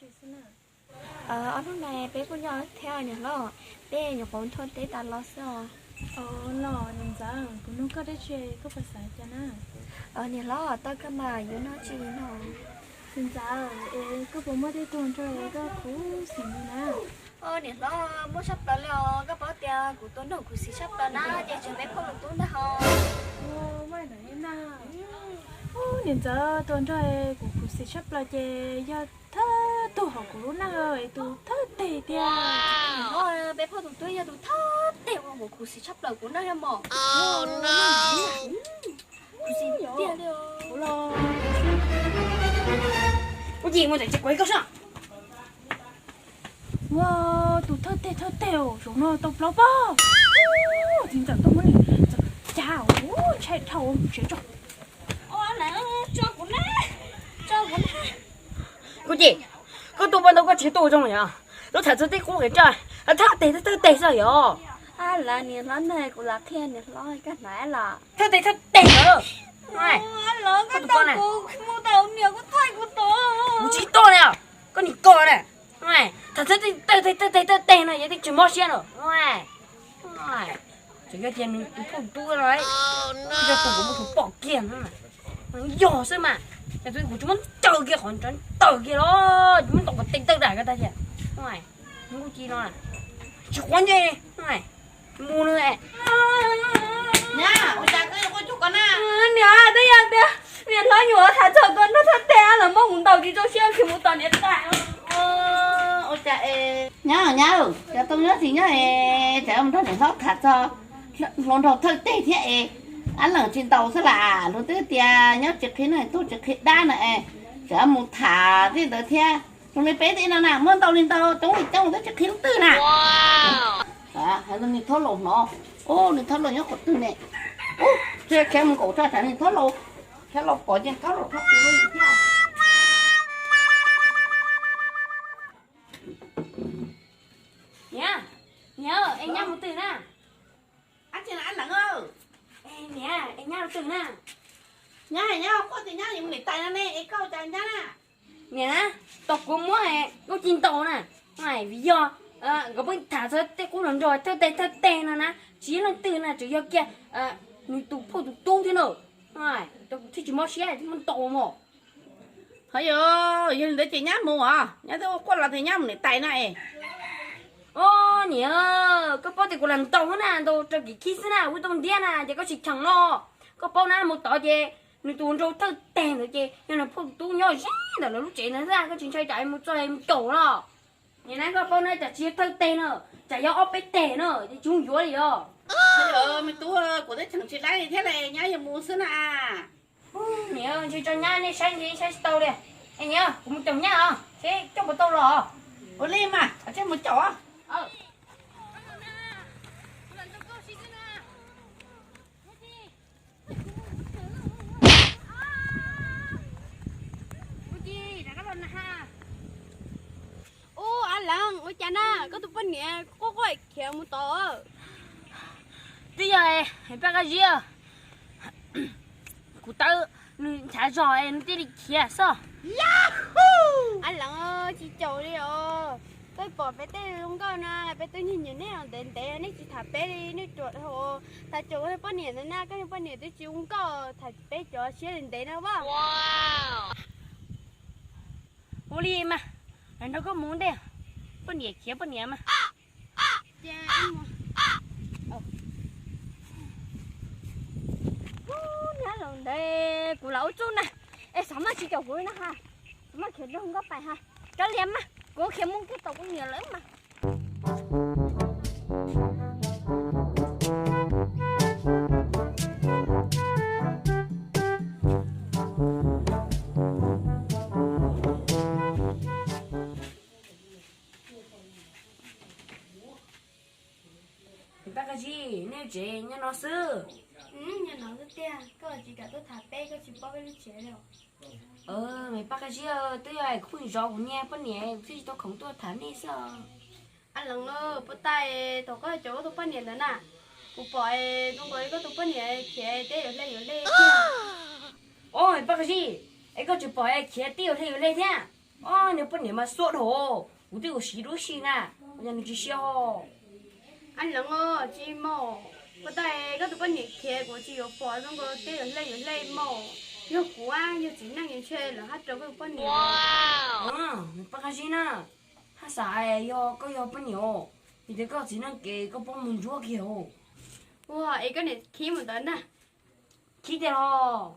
Ob hnub no peb kuj nyob thiab niam hlob, peb nyuam qhuav nthua teb tas los xwb os. Los niam ntxawm, kuv nug koj dab tsi koj puas xav cas na? Niam hlob, tau kawg mas, yuav nug tsi no? Niam ntxawm, es koj puas muaj tej tug hluas nraug koj khuv xim li na? Niam hlob, muaj tshaj plaws li os. Koj paub tias kuv tus nraug khuv xim tshaj plaws na, ces tseem peb phauj tus tub ntag hos. Niam ntxawm, tus nraug kuv khuv xim tshaj plaws ces yog thawj tug hauv kuv lub neej, tus thawj teg tiag. Niam hlob, peb phauj tus tub yog tus thawj teg uas kuv khuv xim tshaj plaws kuv neej yog mos. Kuv xim tiag li os. Ua cas mus ntawm tsis kuv koj soj. Ua, tus thawj teg thawj teg, zaum no tau plaub pab. Txiv ntxawm tuaj muab li, cas ntshai dhau siab tso. Kuv ces, koj tuaj paj ntau koj tsis tuaj zoo yom? Lub tham txog tej qub qe tso, thawj teg thawj teg xwb yom? Lawv niam hlob ntag, kuv lam qhia niam hlob koj hnav los. Thawj teg thawj teg lawm. Kuv tsis tuaj na. Koj niam koj na. Tham txog tej thawj teg thawj teg no yog tej tsis mob siab lawm. Tseem yog tias nws tus phauj tub no, yog tus kuv muab tus pom kiag no, yog xwb mas, yog tus kuv tsis muab ntaus kiag qhov ntaus kiag los tsis muab ntaus kom teg tawg dam ko tag tiag. Nkuj ci no tsis quav ntsej. Mus no. Niam, ua cas koj yuav quaj cuag ko na? Niam, twb yog tias niam hlob nyuam tham txog tus nraug thawj teg lawm, muab kuv ntaus tsis txaus siab khiav mus tos niam tais. Ua cas es, nyab, nyab, cov tau nyob tsis nyob es tseem mus nrog niam hlob tham txog hluas nraug thawj teg thiab es, ab leej tsis ntaus xwb las. Luag twb tias nyob tsis qhia neeg tuag tsis qhia dab na es, tseem mus tham tej ntawd thiab. Zoo li peb tej no na, muab ntaus li ntaus, coob li coob twb tsis qhia leej twg na. Hais rau niag thaub laus hnov. Ub, niag thaub laus nyob qhov twg ne? Ub, tsis khiav mus nkaum tso tsam niag thaub laus, thaub laus pom ces thaub laus rho kuv lub yim thiab. Niam, niam, es nyab mus twg na? Ab tsi na ab leej. Niam, es nyab mus twg na? Nyab, nyab quaj tias nyab yuav mus niam tais no ne, es koj cas nyab na? Niam na, tos kuv muab nkauj ci ntaus na, vim yog nkawd pheej tham txog tej qub hluas nraug thawj teg thawj teg no na, tsis yog leej twg na, tseem yog kiag nws tus phauj tus tub thiab na. Thiaj tsis mob siab thiaj muab ntaus mos. Ho yog, yog li ntawd ces nyab mus os, nyab twb ua quaj los tias nyab mus niam tais no es. Os niam, koj paub tias kuv lam ntaus xwb na, ntaus rau kim khib xwb na, ua tau ntiab na, ces koj tsis cheem no. Koj paub na, mus tod ces nws tus nraug thawj teg ntawd ces yog nws phauj tub nyob ze ntawm lawv lub tsev ntawd xwb, koj tsis ntshai tsam mus txog mus caum los. Nim no koj paub na, tsam tsis yog thawj teg no, tsam yog ob peb teg no ces tsis zoo yuav li os. Me tub, kuv twb cheem tsis laib li thiab li, nyab yuav mus xwb na. Niam, ntshe tso nyab nej saib ntshe saib tsis tau li. Es niam, kuv mus caum nyab os, seb coj puas tau los. Ua li mas, tsij mus caum. Ub, ab leej, ua cas na, koj tus poj niam quaj quaj khiav mus tod? Twb yog Paj Qab Zib, kuv tawb nws nchav zog es nws thiaj li khiav xwb. Ab leej, tsis caum li os. Koj pom peb tej zoo nkauj na, peb twb nyiag nyiam nej los ntev ntev, nej tsis tham peb li, nej ruam dhau. Tham caum koj poj niam ntawd na, koj poj niam twb tsis zoo nkauj, tham peb cov siab li ntev na vaj. Ua li mas, nrog koj mus ntej, poj niam khiav poj niam mas. Nyab los ntev, kuv lam ua txuj na. Es xav mas tsis caum kuv na ha, xav mas khiav rau nkauj pais ha. Cov liam mas, kuv khiav mus kiag tom kuv niam lawm mas. Paj Qab Zib, nej tsev nyob no xwb? Nyob no xwb tiag, koj tsis kam tuaj tham peb, koj tsis paub peb lub tsev li. Me Paj Qab Zib, twb yog kuv pheej zov kuv niag poj niam, kuv thiaj tsis tau khoom tuaj tham nej xwb. Ab leej, puas tau thaum koj caum koj tus poj niam ntawd na, kuv pom zoo nkaus li koj tus poj niam khiav teb yuav hle yuav hle thiab. Os, Paj Qab Zib, es koj tseem pom khiav teb yuav hle yuav hle thiab? Niag poj niam mas xuab dhau, kuv twb ua siv lub si na, yog nws tsis siab os. Ab Leev, tsis mus, koj tag koj tus poj niam khiav kuv tsis yuav pom zoo nkaus tej yuav hle yuav hle mus. Yog kuv, yog txiv neej ntshe lawv hab rau koj tus poj niam. Paj Qab Zib na, haj xav yog koj yog poj niam, vim tias koj txiv neej ces koj paub mus ntsuab kiag os. Ua es koj niam khib mus ntawd na. Khib tiag los,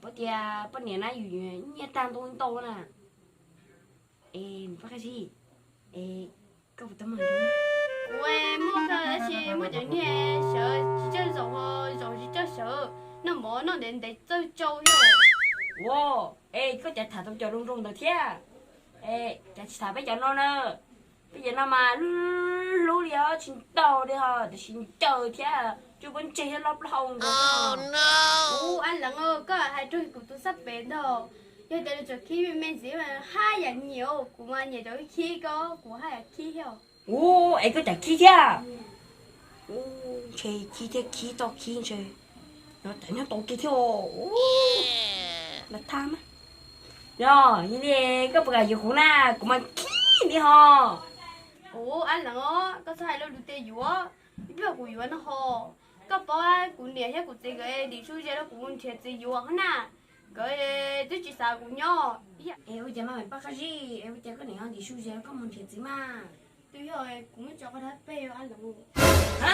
paub tias poj niam na yus nyiaj tag ntau ntau na. Es Paj Qab Zib, es koj puas tau mag? Kuv muaj kawg tab sis muaj cov niag sawv tsis txawj zaum, zaum tsis txawj sawv, noj mov noj ntev ntev txawj tsau thiab. Ua, es koj cas tham tau cov zoo zoo ntawd thiab? Es cas tsis tham peb cov no na? Peb cov no mas hlub hlub li os, tsis ntaus li ho, tiam sis ncaws thiab, coj pob ntseg thiab loj plaub hau nkaus. Ub, Ab Leev, koj hais rau kuv tus xab pem ntag. Yog tias nws tseem khib me me ntxiv mas haj yam nyiam, kuv mas nyiam cov khib koj, kuv haj yam khib thiab. Ub, es koj cas khib thiab? Ub, ntshe khib thiab khib toj khib ntshe, no cas nyob tau kiag thiab. Ub, na thab na. Yog li koj puas kam yuav kuv na, kuv mas khib li ho. Ub, Ab Leev, koj txhob hais lus lus tias yuav, ib pliag kuv yuav no ho. Koj paub kuv niam thiab kuv txiv nkawd dim su ze rau kuv mus nrhiav txiv yuav hov na, nkawd twb tsis xav kuv nyob. Es ua cas mas Paj Qab Zib, es ua cas koj niam ho dim su ze rau koj mus nrhiav txiv mas? Twb yog kuv muab tso qhov dab peg Ab Leev. Ha,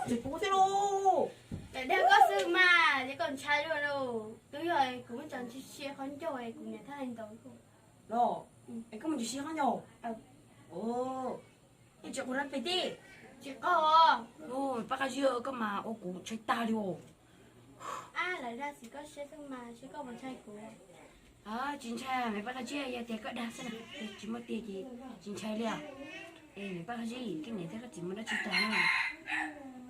tsis pub thiab lauj. Tawm dag koj xwb mas, ces koj ntshai luaj lauj. Twb yog kuv muab tso ntsia sia qhov ncauj kuv niam thiaj hais ntawd. Los, es koj mus ntsia sia qhov ncauj? Nej tsis qaug dab peg tib? Tsis qaug. Paj Qab Zib, koj mas ua kuv ntshai tag li os. Ab, lawv dag xwb koj siab xwb mas, seb koj puas ntshai kuv. Tsis ntshai, me Paj Qab Zib, yog tias koj dag xwb na, tsis muaj tiag ces tsis ntshai li os. Es me Paj Qab Zib, koj niam thiab koj txiv mus dab tsi tag na?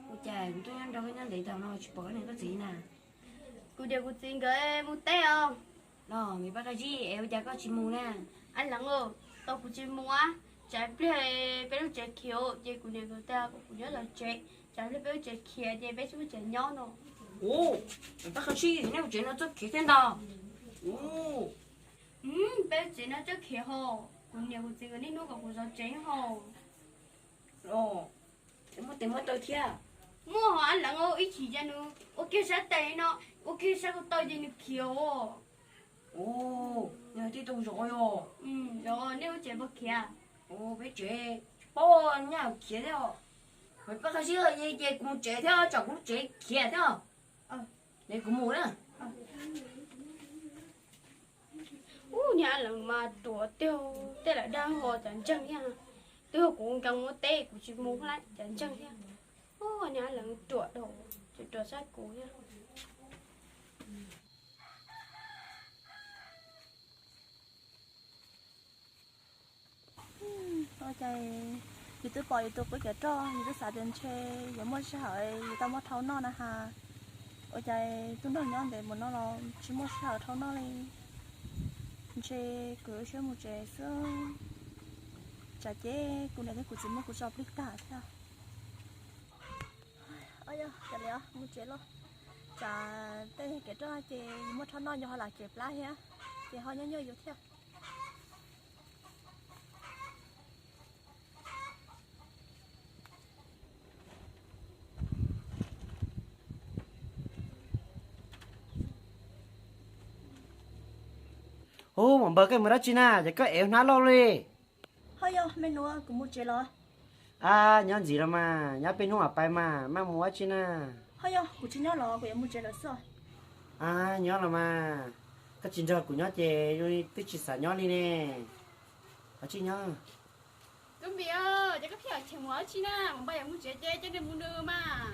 Ua cas kuv tuaj nyob nrog koj nyob ntev tag no tsis pom koj niam koj txiv na? Kuv niam kuv txiv nkawd mus teb os. Los me Paj Qab Zib, es ua cas koj tsis mus na? Ab Leev, tau kuv tsis mus, tsam pliag peb lub tsev khiav ces kuv niam nkawd tias kom kuv nyob zov tsev, tsam pliag peb lub tsev khiav ces peb tsis muaj tsev nyob no. Ub, me Paj Qab Zib, nej lub tsev no txawj khiav thiab ntag. Ub, peb lub tsev no txawj khiav ho, kuv niam kuv txiv nkawd niaj hnub kom kuv zov tsev ho. Los, muaj tes muaj taw thiab. Muaj ho Ab Leev, ib chim ces nws ua kiag sab tes no, ua kiag sab ko taw ces nws khiav os. Ub, nws tij tau zov os. Zov, nej lub tsev puas khiav? Peb tsev tsis paub, nyaj khiav thiab. Me Paj Qab Zib, yog li ces kuv mus tsev thiab, tsam kuv lub tsev khiav thiab. Es kuv mus na. Ub, niag Ab Leev mas ruam tiag, tej lawv dag ho cas ntseeg thiab. Twb yog kuv nkees mus teb kuv tsis mus lawm cas ntseeg thiab. Ub, niag Ab Leev ruam dhau, tseem ruam saib kuv thiab. Ua cas yus twb pom yus tus qub cov roj, yus twb xav tias ntshe yuav muaj sij hawm yus tau muab rhaub noj na has. Ua cas tub nrog nyob ntev mus no los tsis muaj sij hawm rhaub noj li. Ntshe kuv yuav siab mus tsev xwb. Tsam ces kuv niam thiab kuv txiv muab kuv tso plig tag thiab. Yog, mus tsev los. Tsam tej kev roj ces yus muab rhaub noj yus ho lam cev plab thiab, ces ho nyob nyuaj yus thiab. Ub, Maum Npawg, koj mus dab tsi na, ces koj ev hnab loj li. Ho yog, me nus, kuv mus tsev los. Ab, nyob ntxiv los mas, nyob peb hnub mam pais mas, maj mus dab tsi na? Ho yog, kuv tsis nyob los, kuv yuav mus tsev lawm xwb. Ab, nyob los mas, koj tsis nrog kuv nyob ces twb tsis xav nyob li ne. Ho tsis nyob. Tub Npis, ces koj pheej cheem mus dab tsi na, Maum Npawg yuav mus tsev ces cia nws mus nws mas.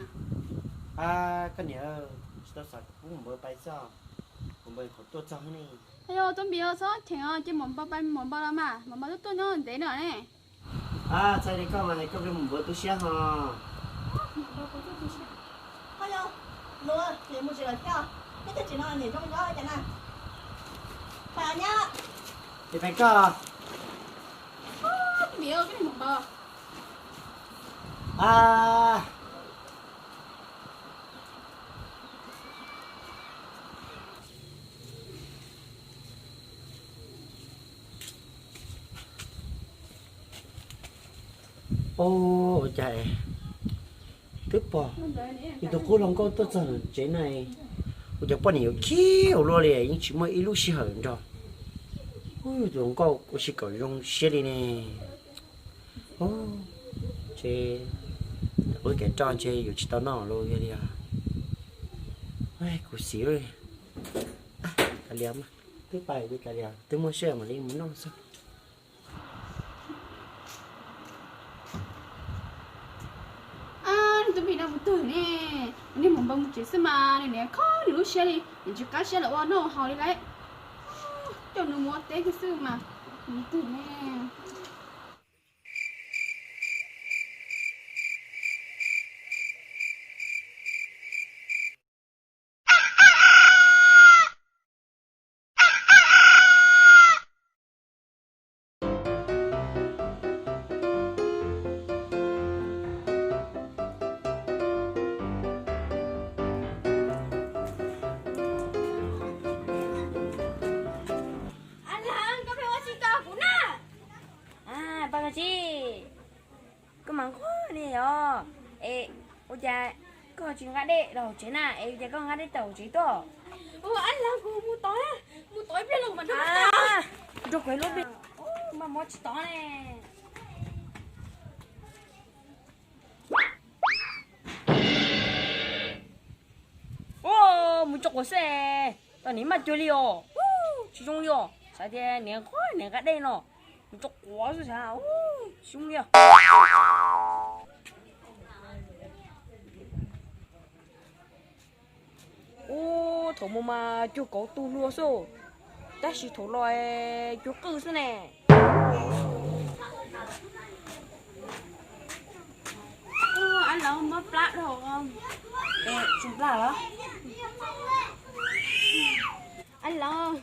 Ab, koj niam, tsis tau xav, kuv pub Maum Npawg pais xwb, Maum Npawg qhuav tuaj txog ne. Yog Tub Npis, txhob cheem os, cia Maum Npawg pais, Maum Npawg los mas, Maum Npawg twb tuaj nyob ntev no ne. Ab, txhais li koj mas koj pheej Maum Npawg tu siab ho. Ho yog, nus, kuv yuav mus tsev lawm thiab, neb caij tsev no niam zoo nyob cas na. Pais os nyab. Ces pais koj. Tub Npis, koj niam Maum Npawg. Ab. Ua cas twb pom tus qub hluas nkauj tuaj txog tsev na, ua cas poj niam yuav khib ua luaj li, yeej tsis muaj ib lub sij hawm nrog tus hluas nkauj ua si kom zoo siab li ne. Ces lawv kev roj ntshe yuav tsis tau noj los yog li. Kuv xis li, kav liam, twb pais li kav liam, twb muaj sij hawm mam li mus noj xwb. Nws tus me no mus twg ne? Nws mus npau mus tsev xwb mas nws niam khob nws lub siab li, nws tsis qab siab los ua noj haus li lauj. Coj nws mus ua teb kiag xwb mas, mus twg ne? Ab Leev, koj pheej ua tsis tau kuv na. Paj Kab Tsib, koj mas nquag li os. Es ua cas koj tsis nqa dej los hauv tsev na, es ua cas koj nqa dej tawm hauv tsev tuaj? Ab Leev, kuv mus tod, mus tod ib pliag los mas nrog kuv lub, maj mob tsis tod ne. Mus tso quav xwb, tau niam maj cuag li os. Tsis zoo li os, xav tias niam nqa, niam nqa dej no, mus tso quav xwb xav, tsis zoo li os. Ub, thaum mus mas cuag kauv tu hlua xwb, tab sis thaum los cuag qwj xwb ne. Ab Leev, mob plab dhau. Tsis plab los? Ab Leev,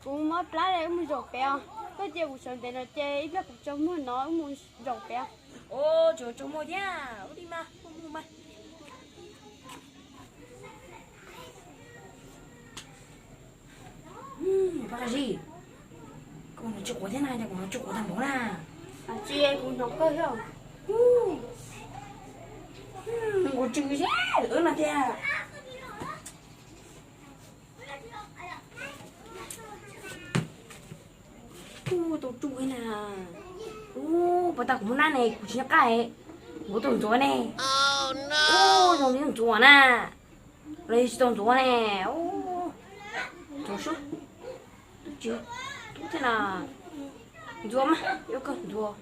kuv mob plab li, wb mus zaum pem os. Koj cia kuv sawv ntev no ces ib pliag kuv tsaug muag no wb mus zaum pem. Tsaug muag thiab, ua li mas, mus mas. Paj Kab Tsib, koj mus tso quav thiab na, cas kuv hnov tso quav tag npaum na. Tsis, kuv hnov koj thiab. Kuv tsw seb wb no tiag. Ub, tau tsuj na. Ub, puas tas kuv muaj nab ne, kuv tsis nyob qab, kuv tau ntxuav ne. Ub, zoo li ntxuav na. Los yog tsis tau ntxuav ne. Ub, ntxuav sub. Tsis tub thiab na. Ntxuav mas, yuav kawg ntxuav.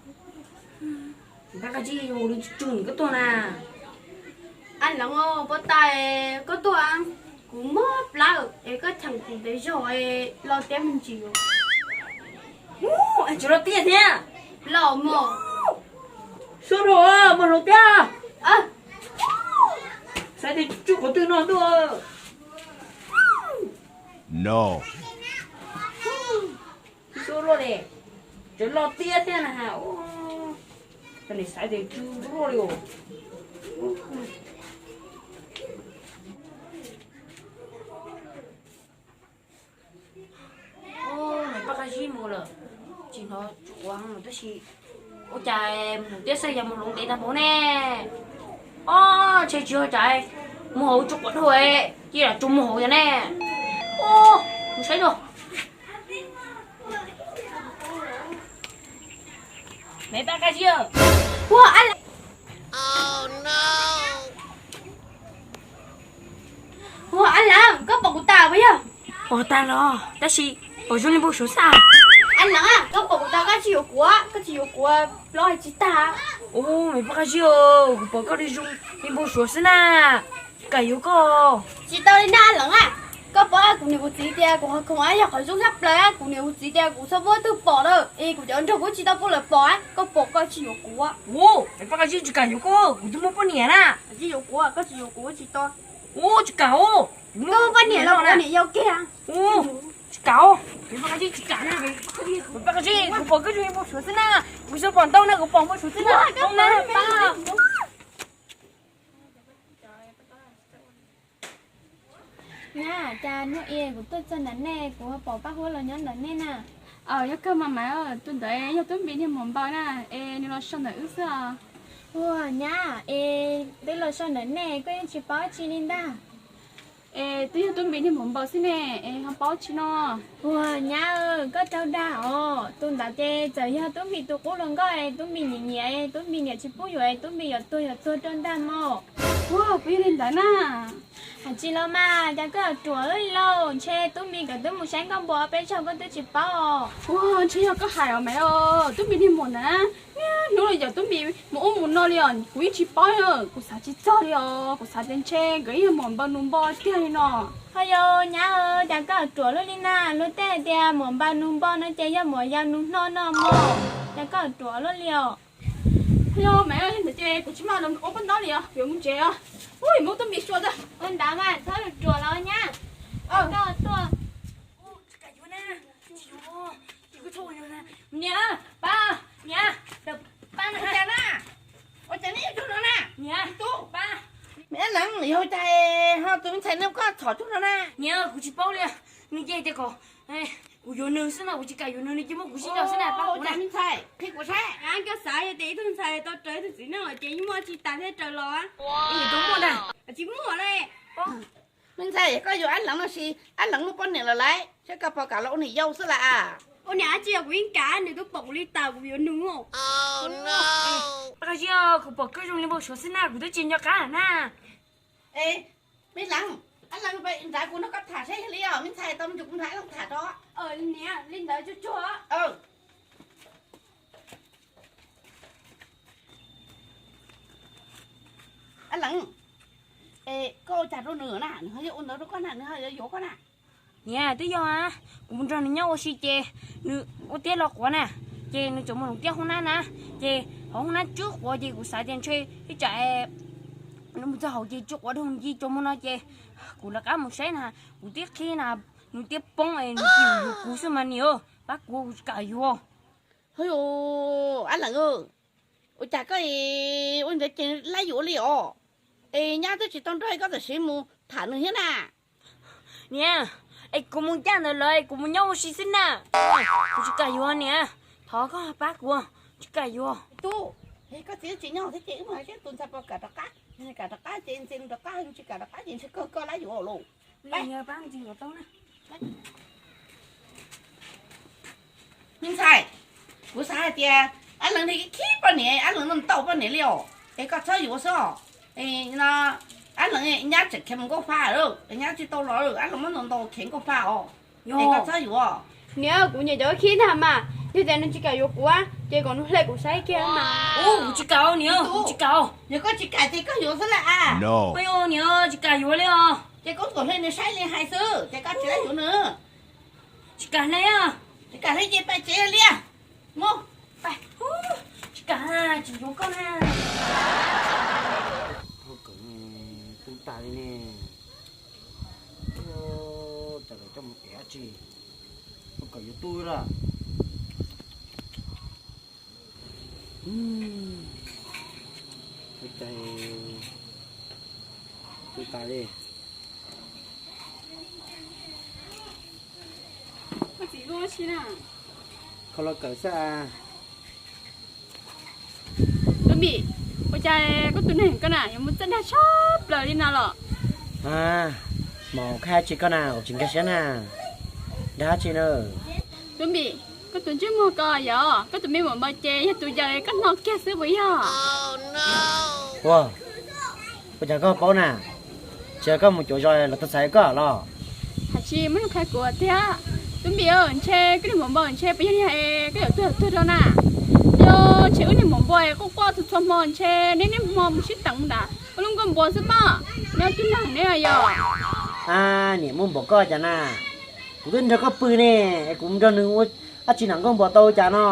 Paj Kab Tsib, zoo li tsw tsw koj tuaj na. Ab Leev, puas tas koj tuaj, kuv mob plab es koj cheem kuv ntev zog los tiab me ntsis. Tsis los tiab thiab. Los mog. Xub rau mog, los tiab. Xav tias tsuj qhov twg no tuaj. Xub luaj li, tseem los tiab thiab na. Nim xav tias tsw luaj li os. Niam Paj Kab Tsib mus lawm, tsis hnov tsuj quav tab sis ua cas mus tiab xwb yog mus hloov ntev tag npaum ne. Ob, ntshe tsis yog tsam mus hauv tsuj quav dhau, cia lam tsuj mus hauv yog ne. Mus saib dua. Niam Paj Kab Tsib, ua Ab Leev, koj pom kuv tas puas yog? Pom tas los tab sis pom zoo li npau suav xwb. Ab Leev, koj pom kuv tas koj tsis yuav kuv, koj tsis yuav kuv, plaub hais tsis tag. Ub, Niam Paj Kab Tsib, kuv pom koj li zoo li npau suav xwb na, tsis kam yuav koj. Tsis tau li na Ab Leev, koj paub kuv niam kuv txiv tias kuv qhov khoom yog qhov zoo tshaj plaws, kuv niam kuv txiv tias kuv txhob muab twg pom na, es kuv cov nraug kuv tsis tau pub lawv pom, koj pom koj tsis yuav kuv. Ub, Niam Paj Kab Tsib, tsis kam yuav koj, kuv twb muaj poj niam na. Tsis yuav kuv, koj tsis yuav kuv tsis tau. Ub, tsis kam os. Koj muaj poj niam los kuv niam yau kiag. Ub, tsis kam os, Niam Paj Kab Tsib, tsis kam na. Niam Paj Kab Tsib, kuv pom koj zoo li npau suav xwb na, kuv tsis pom ntau na, kuv pom npau suav xwb na. Nyab, cas hnub i kuv tuaj txog ntawm nej kuv ho pom Paj Huab los nyob ntawm nej na. Aws, yog kawg mas mas, tus ntawd yog tub npis niag maum npau na, es nws los so ntawm wb xwb os. Ua nyab, es twb los so ntawm nej koj yeej tsis paub tsi li ntag. Es twb yog tub Npis niag muam npaws xwb ne, es ho paub tsi no. Ua nyab, koj raug dag os. Tus ntawd ces txawm yog tub Npis tus qub hluas nkauj es tub Npis nyiam nyiam, tub Npis niam tsis pub yuav, tub Npis yuav tuag yuav tuag rau ntag mog. Ua, puas yog li ntawd na? Hais tsis los mas, cas koj yuav ruam li lauj? Ntshe tub Npis nkawd twb mus saib nkauj npua peb zaug koj twb tsis paub. Ua, ntshe yog koj hais os Maiv os, tub Npis niag muam ntawd na, niaj hnub los yaum tub Npis mus ub mus no li os, kuv yeej tsis paub, kuv xav tsis txog li os, kuv xav tias ntshe nkawd ib yog muam npaws nus npo tiag li no. Ho yog nyab, cas koj ruam luaj li na, luag tej hais tias muam npaws nus npo no ces yog muam yau nus hno no mog, cas koj ruam luaj li os. Ho yog Maiv, yog ntawd ces kuv tsis maj ua poj ntaub li os, kuv yuav mus tsev os. Ua, muab tub Npis xyuas tag. Ua ntawd mas txhob ruam los nyab. Koj tuaj. Niam, pab, niam, pab na. Ua cas neb yuav tuaj no na? Niam, pab. Me Ab Leev, yog cas ho tus me ntxhais no koj txhom tuaj no na? Niam, kuv tsis paub li, nws yeej tias kom kuv yuav nws xwb mas kuv tsis kam yuav nws, nws cia muab kuv zij rau xwb na, pab kuv na. Me ntxhais, qhia kuv saib. Koj xav tias ib tug ntxhais tau raws ib tug txiv neej los ces yeej muaj tsis tas thiaj raws los? Tsis muaj na. Tsis muaj li. Me ntxhais, koj yuav Ab Leev no sis Ab Leev muaj poj niam lawm lauj, saib koj puas kam los ua niam yau xwb las. Ua niam dab tsi, kuv yeej kam, nws twb pom kuv li tawm kuv yuav nws. Pab Zia, kuv pom koj zoo li npau suav xwb na, kuv twb tsis nco qab na. Es, me Leev, Ab Leev nrad kuv nrog koj tham saib yog li os, me ntxhais tau me ntsis kuv nrog Ab Leev tham tso. Niam, li ntawd tsuag tsuag. Ab Leev, es koj ua cas rau nws na, nws ho yuav ua ntawd rau koj na, nws ho yuav yuav koj na? Niam, twb yog kuv mus nrog nws nyob ua si ces nws ua tiab lo quav na, ces nws tseem mus hloov tiab hoob nab na, ces hauv hoob nab tswb quav ces kuv xav tias ntshe ib tsam nws mus txog hauv ces tsw quav dhau nci tsuas mus no ces kuv rov qab mus saib na, kuv twb qhib na, nws twb poob es nws tsis yuav kuv xwb mas niam, pab kuv, kuv tsis kam yuav. Ab Leev, ua cas koj ua ntawd ces lab yuav li os? Es nyab twb tsis tau nrog koj tam sim mus tham nws thiab na. Niam, es kuv mus ncaj ntawd lawm, kuv mus nyob ua si xwb na. Kuv tsis kam yuav niam, thov koj pab kuv, tsis kam yuav. Tub, koj txiv tsis nyob thiab ces wb mus hais seb tus ntxhais puas kam rov qab, kam rov qab ces ntxias nws rov qab, tsis kam rov qab ces ntshe kawg koj lab yuav lawm. Me ntxhais, kuv xav hais tias Ab Leev ne khib poj niam, Ab Leev no tau poj niam li os, es koj txhob yuav xwb os. No, Ab Leev nyab tseem khiav mus nkauj fa lawm, nyab tsis tau los, Ab Leev muab ntaus ntaus khiav nkauj fa os. Es koj txhob yuav. Niam, kuv nyiam cov khib ntag mas, yog tias nws tsis kam yuav kuv ces kom nws hle kuv saib kiag mas. Kuv tsis kam niam, kuv tsis kam. Yog koj tsis kam ces koj yuav xwb las. Niam, tsis kam yuav li os. Ces koj tuam hle nws saib li hais xwb ces koj tsis yuav nws. Tsis kam hle, tsis kam hle ces pais tsev li. Mus, tsis kam, tsis yuav koj na. Kawm tu tas li ne. Cas lawv coj mus ev dab tsi, kawm yuav tu lawm. Ua cas tu tas li. Kho los kawm xwb. Tub Npis, ua cas koj tus neeg koj na yuav mus txawj dag tshaj plaws li no los? Maum, koj hais tsis koj na, kuv tsis nkag siab na. Dag tsis na. Tub Npis, koj tus ntsej muag ko yog koj tus me muam npaum ces yog tus yawg koj hno kiag xwb puas yog? Ua, ua cas koj paub na? Tsis yog koj mus cuav zos los tau txhais koj los? Hais tsis muaj neeg qhia kuv tiag. Tub Npis, ntshe koj niag muam npaum ntshe puas yog niag koj yuav tuag tuag rau na? Yog ntshe wb niag muam npaum quaj quaj txhua txhua hmo ntshe neb niaj hmo mus sib teem ntawm ua lub nkauj npua xwb pob. Neb tus neeg neb yog. A, niam muaj npaum koj cas na? Kuv twb nrog koj pw ne, kuv nrog nws ua dab tsi nram nkauj npua tau cas no?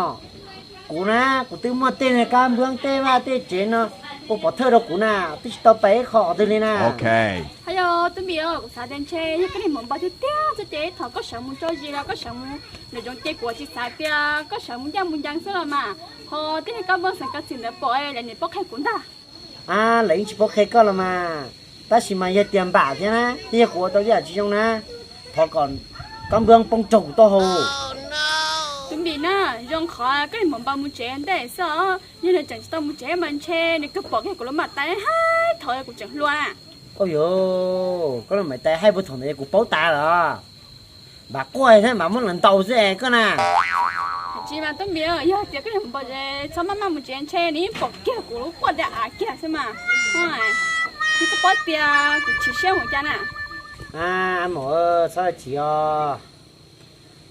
Kuv na, kuv twb muaj tej niag kab nplooj tej vaj tej tsev no ua pov thawj rau kuv na, twb tsis tau pais ib qho twg li na. Ho yog Tub Npis, kuv xav tias ntshe yog koj niag muam npaum tiag tiag xwb ces thov koj sawv mus tso zis los koj sawv mus nram zoov ces kuv tsis xav tias koj sawv mus ncaj mus ncees xwb los mas. Ho tej niag kab nplooj xeem kab txim ntawd pom lawv niam paub qhia kuv ntag. A, lawv yeej tsis paub qhia koj los mas, tab sis mas yog tias npam thiab na, yog kuv ua tau ib yam tsis zoo na, thov kom kab nplooj poob raug kuv taub hau. Npis na, zoo qhov koj niag maum npau mus tsev ntej xwb os. Yog nws tseem tsis tau mus tsev mas ntshe nws kawg pom kiag kuv lub mam tais haib thaum kuv tseem hluas na. Ub yuav, koj lub mam tais haib puag thaum ntawd kuv paub tas los. Npam quaj thiab npam muab los ntaus xwb koj na. Tsis mas tub Npis, yog tias koj niag maum npau tsev txhob maj maj mus tsev ntshe nws yeej pom kiag kuv lub quaj tias av kiag xwb mas. Nws tsis paub tias kuv chim siab mus cas na. A, maum, txhob chim os.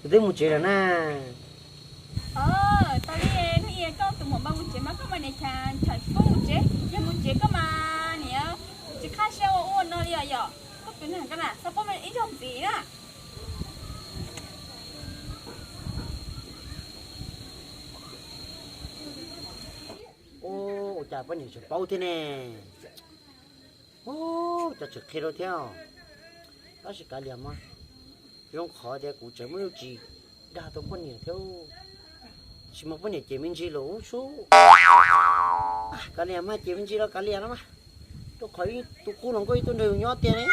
Kuv twb mus tsev lawm na. Tau li, hnub ib koj tus maum npau mus tsev mas koj mas niam cham tsis pub mus tsev, yog mus tsev koj mas niam tsis qab siab ua ua no li os yom. Koj tus neeg koj na txhob pub ib zaug ntxiv na. Ua cas poj niam tseem paub thiab ne? Ua cas tseem qhia rau thiab. Tab sis kav liam mas, zoo qhov tias kuv tseem muaj lub tsis dag tau poj niam thiab. Tsis mas poj niam cem me ntsis los ub sub. Kav liam mas, cem me ntsis los kav liam no mas, rau qhov ib tug qub hluas nkauj ib tug nrog yus nyob tiag ne.